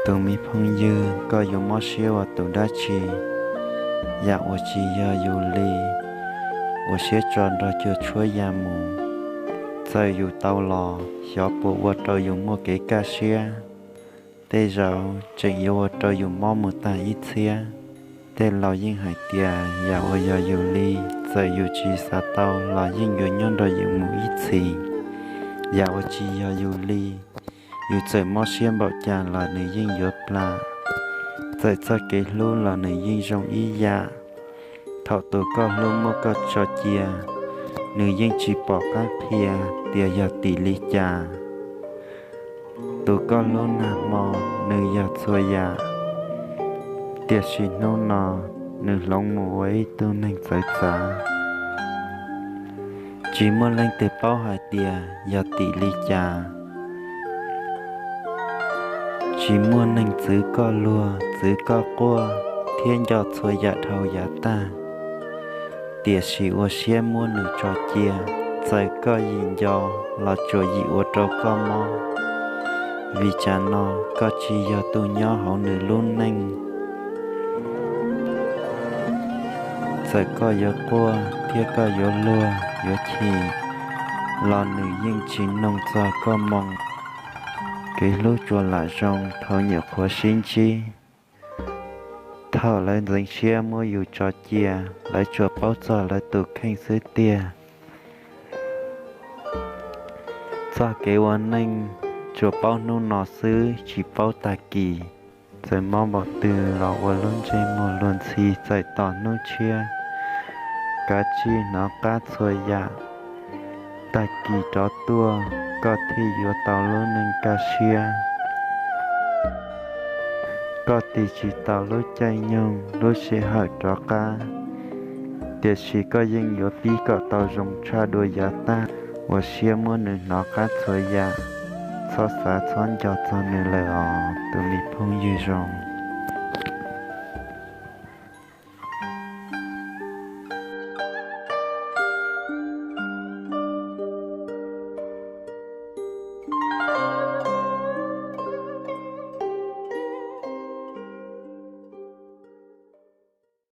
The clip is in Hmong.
Tus me phooj ywg, koj yuav mob siab ua tus dab tsi? Yam uas tsis yog yus li, ua siab tso nrog cuag tshuab ya mus. Txawm yus tau los, xyov puas ua rau yus muaj kev kaj siab. Tej zaum tseem yuav ua rau yus mob mus tag ib txhiab. Tej laus yeej hais tias yam uas yog yus li, txawm yus tsis xav tau los yeej yuav nyob nrog yus mus ib txhis. Yam uas tsis yog yus li, yus txawm mob siab npaum cas los nws yeej yuav plam. Txawm txoj kev hlub los nws yeej zoo ib yam. Thaum tus koj hlub muab koj tso cia, nws yeej tsis pom qab qhia tias yog tim li cas. Tus koj hlub nag hmo, nws yog txhua yam, tiam sis hnub no nws hloov mus ua ib tug neeg txawv txav. Tsis muaj leej twg paub hais tias yog tim li cas. Tsis muaj neeg txwv koj luag, txwv koj quaj, thiab nco txhua yam dhau yav tag. Tiam sis ua siab muab nws tso cia, txawm koj yim nco los tsuas yim ua rau koj mob. Vim tsam no koj tsis yog tus nyob hauv nws lub neej. Txawm koj yuav quaj thiab koj yuav luag yuav chim, los nws yeej tsis noog txog koj moo. Kev hlub tsuas lam zoo thaum nyuam qhuav sib ntsib. Thaum lawv ntxeev siab muab yus tso cia, lawv tsuas paub txog lawv tus kheej xwb tiag. Txoj kev ua neej tsuas paub hnub no xwb tsis paub tag kis. Txawm mob npaum twg los ua lub ntsej muag luag ntxhi, txawm tos hnub tshiab, kav tsij hnov qab txhua yam. Tag kis rov tuaj, koj thiaj yuav tau lub neej kaj siab. Koj tig tsis tau lub caij nyoog lub sij hawm rov qab, tiam sis koj yeej yuav pib kom tau zoo tshaj dua yav tag. Ua siab muab nws hnov qab txhua yam, txhob xav txhob nco txog nws lawm os tus me phooj ywg zoo.